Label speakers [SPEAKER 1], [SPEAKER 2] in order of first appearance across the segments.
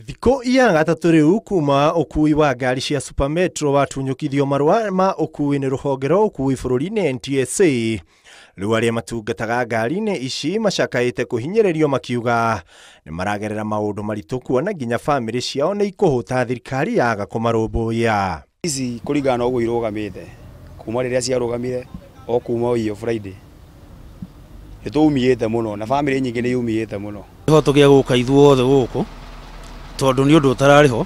[SPEAKER 1] Thikũ ya gatatũ rĩu kuma ũkui wa ngari cia Super Metro watunyũkithio marũa ma ũkui nĩ rũhonge rwa ũkui bũrũri-inĩ NTSA. Rĩu arĩa matungataga ngari-inĩ ici macakaĩte kũhinyĩrĩrio makiuga nĩ maragerera maũndũ maritũ kuona nginya bamĩrĩ ciao nĩ ikũhũta thirikari yaga kũmarũmbũiya.
[SPEAKER 2] Ici kũringana na ũguo irũgamĩte kuma rĩrĩa ciarũgamire o kuma iyo Friday nĩ tũumĩte mũno na bamĩrĩ nyingĩ nĩ yumĩte mũno.
[SPEAKER 3] Kĩhoto gĩa gũka ithuothe gũkũ tondũ nĩ ũndũ ũtararĩ ho,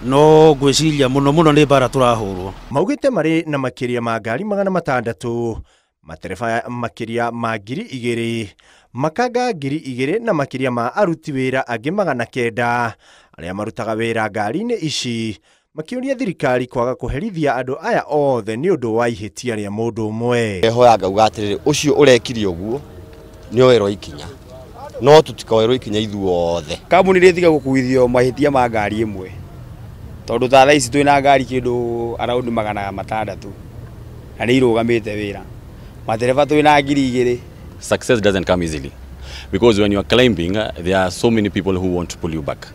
[SPEAKER 3] no ngwĩciria mũno mũno nĩ mbara tũrahũrwo.
[SPEAKER 1] Maugĩte marĩ na makĩria ma ngari 600, matereba makĩria ma 2,000, makanga 2,000 na makĩria ma aruti wĩra angĩ 900 arĩa marutaga wĩra ngari-inĩ ici, makĩũria thirikari kwaga kũherithia andũ aya othe nĩ ũndũ wa ihĩtia rĩa mũndũ ũmwe.
[SPEAKER 4] Hoya ngauga atĩrĩrĩ, ũcio ũrekire ũguo nĩ oerwo ikinya, no tũtikoerwo ikinya ithuothe.
[SPEAKER 2] Kambuni rĩtiga gũkuithio mahĩtia ma ngari ĩmwe tondũ ta thaa ici twĩna ngari kĩndũ around 600 na nĩ irũgamĩte wĩra, matereba twĩna 2,000.
[SPEAKER 5] Success doesn't come easily because when you are climbing, there are so many people who want to pull you back.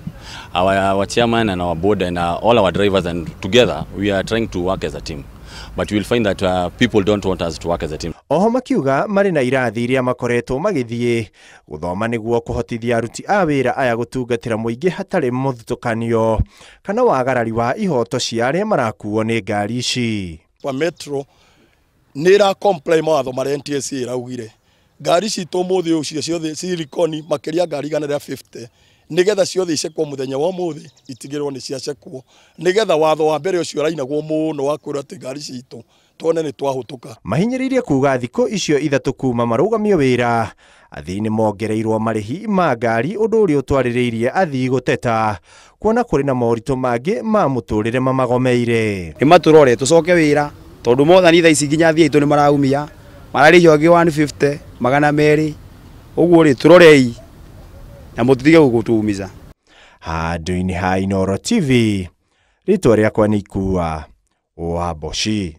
[SPEAKER 5] Our chairman and our board and all our drivers, and together we are trying to work as a team. But you will find that people don't want us to work as a team.
[SPEAKER 1] Oho makiuga marĩ na irathi iria makoretwo magĩthiĩ gũthoma nĩguo kũhotithia aruti a wĩra aya gũtungatĩra mũingĩ hatarĩ mũthutũkanio kana wagarari wa ihoto cia arĩa marakuo nĩ ngari ici.
[SPEAKER 6] Kwa Metro nĩ ĩra comply mawatho marĩa NTSA ĩraugire. Ngari citũ ũmũthĩ ũyũ ciothe siliconi makĩria ngari 150 nĩgetha ciothe icekwo mũthenya wa ũmũthĩ itigĩrwo nĩ ciacekwo nĩgetha watho wa mbere ũcio ũrainagwo mũno wa kwĩrwo atĩ ngari citũ tuone nĩ twahũtũka.
[SPEAKER 1] Mahinyĩrĩirie kuga thikũ icio ithatũ kuma marũgamio wĩra athii nĩ mongereirwo marĩhi ma ngari, ũndũ ũrĩa ũtwarĩrĩirie athii gũteta kuona kũrĩ na moritũ mangĩ ma mũtũrĩre mamagomeire.
[SPEAKER 2] Nĩ matũrore tũcoke wĩra tondũ mothani thaa ici nginya athii aitũ nĩ maraumia mararĩhio angĩ 150 200, ũguo rĩ tũrorei na mũtitige gũgũtũmiza.
[SPEAKER 1] Handũ-inĩ ha Inooro TV, rĩtwa rĩakwa nĩ Ikua wa Mboci.